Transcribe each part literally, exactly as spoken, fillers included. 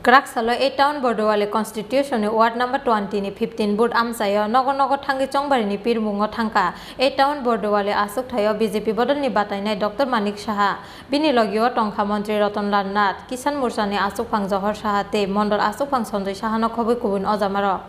Kwrak salo eight town Bordowali constitution ni ward number twenty ni fifteen booth amchaio nogo nogo thangwi chongbarini pirmungo thangkha eight town Bordowali achukthaio B J P bodolni batainai Doctor Manik Saha. Bini logio tongkha Montri Ratan Lal Nath, Kisan Morcha ni achukphang Johor Saha tei Mondol achukphang Sanjoy Saha no khobwi kubun ojamarok.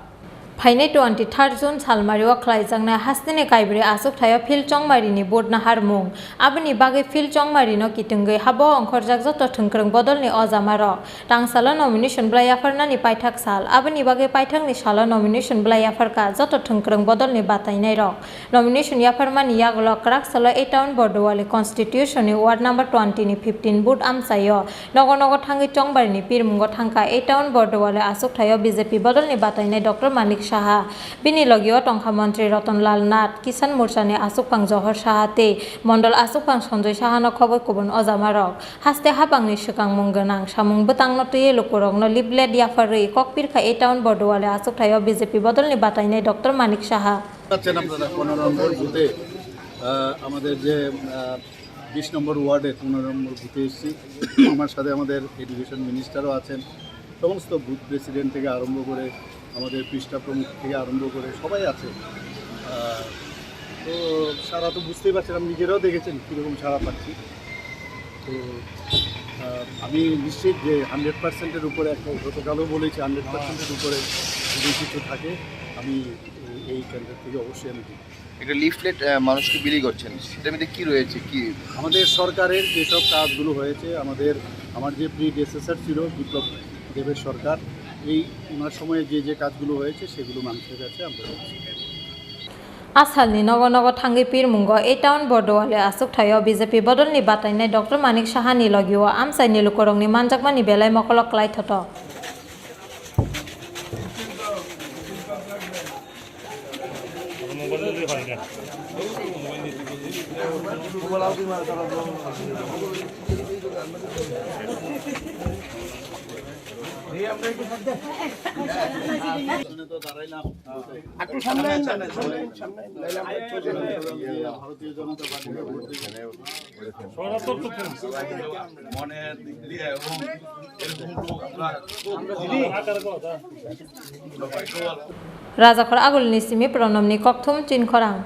Phainai twenty-third June salmario khlaijaknai hasteni kaibrwi achukthaio field chongmarini booth naharmung. Aboni bagwi field chongmarino kitwngwi habo ongkhorjak joto thwngkwrwng bodolni ojamarok. Tangsalo nomination bwlai yapharnani paithak sal. Aboni bagwi paithakni salo nomination bwlai yapharkha joto thwngkwrwng bodolni batainairok. Nomination yapharmani yagulo kwrak salo eight town Bordowali constitution ni ward number twenty ni fifteen booth amchaio nogo nogo thangwi chongbarini pirmungo thangkha eight town Bordowali achukthaio B J P bodolni batainai Doctor Manik Saha. Bini logio tongkha Montri Ratan Lal Nath, Kisan Morcha ni achukphang Johor Saha tei Mondol achukphang Sanjoy Saha no khobwi kubun ojamarok. Haste habangni swkangmung gwnang samung bwtangno twiwi lukurokno leaflet yapharwi kokpirkha eight town Bordowali achukthaio B J P bodolni batainai Doctor Manik Saha. পাচ্ছেন আপনারা পনেরো নম্বর বুথে, আহ, আমাদের যে, আহ, বিশ নম্বর ওয়ার্ডে পনেরো নম্বর বুথে এসেছি। আমার সাথে আমাদের এডুকেশন মিনিস্টারও আছেন, সমস্ত বুথ প্রেসিডেন্ট থেকে আরম্ভ করে আমাদের পৃষ্ঠা প্রমুখ থেকে আরম্ভ করে সবাই আছে। আহ, তো সারা তো বুঝতেই পারছেন, আপনি নিজেরাও দেখেছেন কীরকম সারা পাচ্ছি। তো, আহ, আমি নিশ্চিত যে হান্ড্রেড পার্সেন্টের উপরে, একটা গতকালও বলেছি, হান্ড্রেড পার্সেন্টের উপরে যদি কিছু থাকে, আমি এই ক্যান্ডিডেট থেকে অবশ্যই আমি জিতব। একটা লিফলেট, আহ, মানুষকে বিলি করছেন, সেটার মধ্যে কি রয়েছে, কি? আমাদের সরকারের যেসব কাজগুলো হয়েছে, আমাদের, আমার যে প্রিডেসেসর ছিল বিপ্লব দেবের সরকার, এই ওনার সময়ে যে যে কাজগুলো হয়েছে, সেগুলো মানুষের কাছে আমরা দিচ্ছি। Asalni nogo nogo thangwi pirmungo eight town Bordowali achukthaio B J P bodolni batainai Doctor Manik Sahani logio amchaini lukurokni manjakmani belai mokolok klai thoto. একটু সামনে আন না, সামনে আন, সামনে আন। নাহলে আমরা চলে যাবো। ভারতীয় জনতা পার্টিকে ভোট দেবো। Rajakhor Agulni simi Pranamni kokthum Chinkhorang.